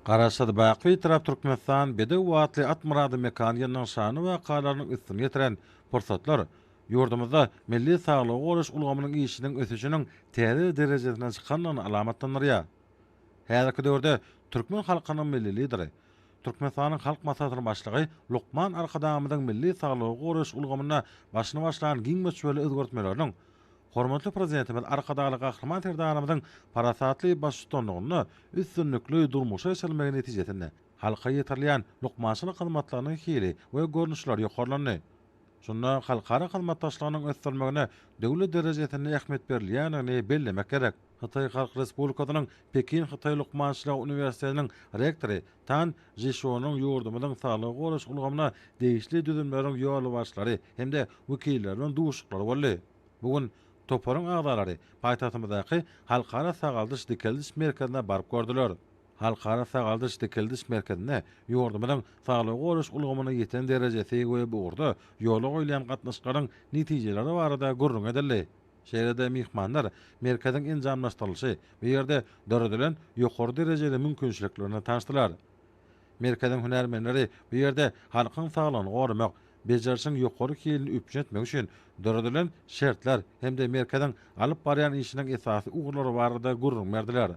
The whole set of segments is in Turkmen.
Garaşsyz, baky Bitarap Türkmenistan bedew atly at myrady mekan ýylynyň şanly wakalarynyň üstüni ýetiren pursatlar ýurdumyzda milli saglygy goraýyş ulgamynyň işiniň ösüşiniň täze derejesine çykandygyny alamatlandyrýar. Häzirki döwürde türkmen halkynyň Milli Lideri, Türkmenistanyň Halk Maslahatynyň Başlygy lukman Arkadagymyzyň milli saglygy goraýyş ulgamynda başyny başlan giň möçberli özgertmeleriniň hormatly Prezidentimiz Arkadagly Gahryman Serdarymyzyň parasatly baştutanlygynda üstünlikli durmuşa geçirilmegi netijesinde halka ýetirilýän lukmançylyk hyzmatlarynyň hili we görnüşleri ýokarlandy. Şunda halkara hyzmatdaşlygynyň ösdürilmegine döwlet derejesinde ähmiýet berilýändigini bellemek gerek. Hytaý Halk Respublikasynyň Pekin Hytaý lukmançylygy uniwersitetiniň rektory Tan Žişonyň ýurdumyzyň saglygy goraýyş ulgamyna degişli düzümleriň ýolbaşçylary hem-de wekilleri bilen duşuşyklary boldy. Bu gün toparyň agzalary paýtagtymyzdaky Halkara sagaldyş-dikeldiş merkezine baryp gördüler. Halkara sagaldyş-dikeldiş merkezinde ýurdumyzyň saglygy goraýyş ulgamyna ýeten derejesi we bu ugurda ýola goýulýan gatnaşyklaryň netijeleri barada gürrüň edildi. Şeýle-de myhmanlar merkeziň enjamlaşdyrylyşy, bu ýerde döredilen ýokary derejeli mümkinçilikler bilen tanyşdylar. Merkeziň hünärmenleri bu ýerde halkyň saglygyny goramak, bejerişiň ýokary hilini üpjün etmek üçin döredilen şertler hem-de merkeziň alyp barýan işiniň esasy ugurlary barada gürrüň berdiler.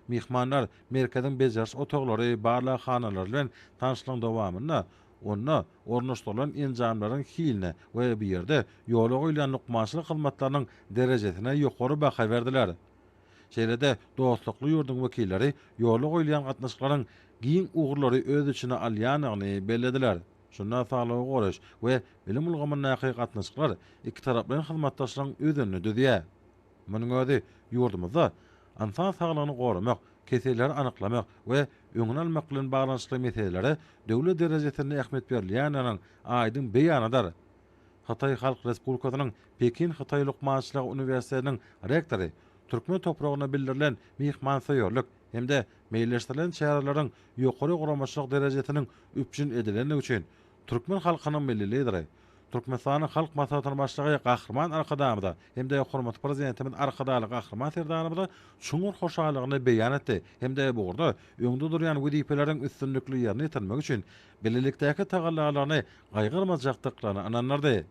Myhmanlar merkeziň bejeriş otaglary, barlaghanalary bilen tanyşlygyň dowamynda onda ornaşdyrylan enjamlaryň hiline we bu ýerde ýola goýulýan lukmançylyk hyzmatlarynyň derejesine ýokary baha berdiler. Şeýle-de dostlukly ýurduň wekilleri ýola goýulýan gatnaşyklaryň giň ugurlary öz içine alýandygyny bellediler. Şunda saglygy goraýyş we bilim ulgamyndaky gatnaşyklar ikitaraplaýyn hyzmatdaşlygyň özenini düzýär. Munuň özi ýurdumyzda ynsan saglygyny goramak, keselleri anyklamak we öňüni almak bilen baglanyşykly meselelere döwlet derejesinde ähmiýet berilýändiginiň aýdyň beýanydyr. Hytaý Halk Respublikasynyň Pekin Hytaý lukmançylygy uniwersitetiniň rektory türkmen topragyna bildirilen myhmansöýerlik hem-de meýilleşdirilen çäreleriň ýokary guramaçylyk derejesiniň üpjün edilendigi üçin türkmen halkynyň Milli Lideri, Türkmenistanyň Halk Maslahatynyň Başlygy Gahryman Arkadagymyza hem-de hormatly Prezidentimiz Arkadagly Gahryman Serdarymyza çuňňur hoşallygyny beýan etdi hem-de bu ugurda öňde durýan wezipeleriň üstünlikli ýerine ýetirilmegi üçin bilelikdäki tagallalaryny gaýgyrmajakdyklaryna ynandyrdy.